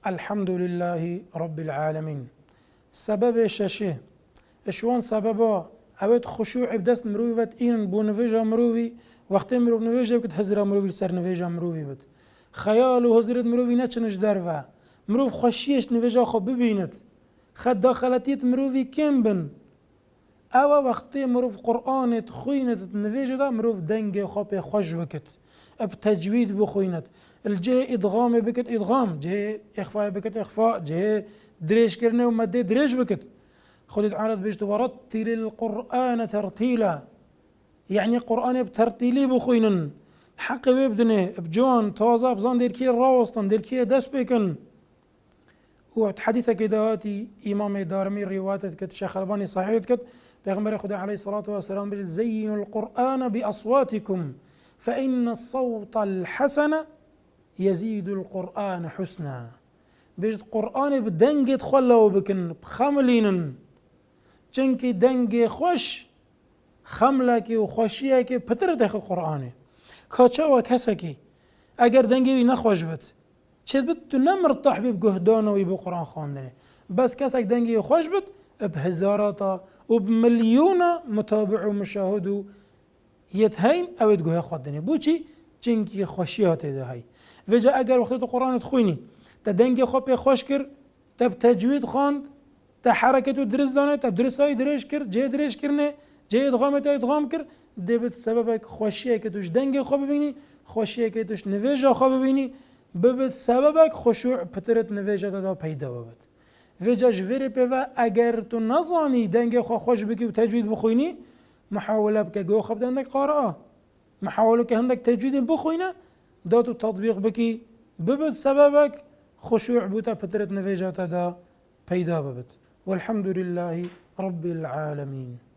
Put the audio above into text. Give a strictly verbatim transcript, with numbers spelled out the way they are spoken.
Elhamdulillahî Rabbil Alemin. Sebebê şeşê. Ji wan sebeba ewêt xuşû bi dest mirovî ve tînin bo nivêja mirovî, wextê mirov nivêje bikit, hizra mirovî li ser nivêja mirovî bit. Xeyal û hizirêt mirovî neçin ji derve. Mirov xweşiyê ji nivêja xwe bibînit. Xet daxeletiyêt mirovî kêm bin. Ew e wextê mirov Qur'anê dixwînit, di nivêjê de mirov dengê xwe pê xweş bikit, bi tecwîd bixwînit, li cihê îdgamê bikit îdgam, cihê îxfayê bikit îxfa, cihê dirêjkirinê û meddê dirêj bikit. Xwedê Teala dibêjit, "Werettilil Qur'ane tertîla." Yanî Qur'anê bi tertîlî bixwînin. Heqê wê bidinê, bi can, taze, bi zan dêrkî rawestin, dêrkî dest pê kin. û di hedîsekê de hatî, Îmamê Darimî rîwayet dikit, Şêx Elbanî sahîh dikit, Pêxemberê Xwedê aleyhisselatu vesselam bêjit, "Zeyyinul Qur'ane bi aswatikum, fe inne sawtal hasene yezîdul Qur'ane husna." Bêjit, Qur'anê bi dengê xwe law bikin, bixemilînin. Çimkî dengê xweş xemlekê û xweşiyekê pitir dixê Qur'anê. Ka çawa kesekî eger dengê wî nexweş bit, çi bit, tu ne mirtah bî bi guhdana wî bi Qur'an xwendinê. Bes kesek dengê wî xweş bit, bi hezarata û bi milyona mutabi û muşahid û yêt heyn, ew ê di guhê xwe dinê. Bo çi? Çimkî xweşiya tê de hey. Vêca eger wextê tu Qur'anê dixwînî, te dengê xwe pê xweş kir, te bi tecwîd xwend, te hereket û dirist danê, te bi diristayî dirêj kir, cihê dirêjkirinê, cihê îdgamê te îdgam kir, dê bit sebebek xweşiyeke tu ji dengê xwe bibînî, xweşiyeke tu ji nivêja xwe bibînî, bibit sebebek xuşû pitirit nivêja te de peyda bibit. Vêca ji vê rê pê ve eger tu nezanî dengê xwe xweş bikî û tecwîd bixwînî, muhawele bike guhê xwe bide hindek qari'a. Muhawele ke hindek tecwîdê bixwîne, da tu tetbîq bikî, bibit sebebek xuşû bû te pitirit nivêja te de peyda bibit. Welhamdulillahî Rabbil Alemîn.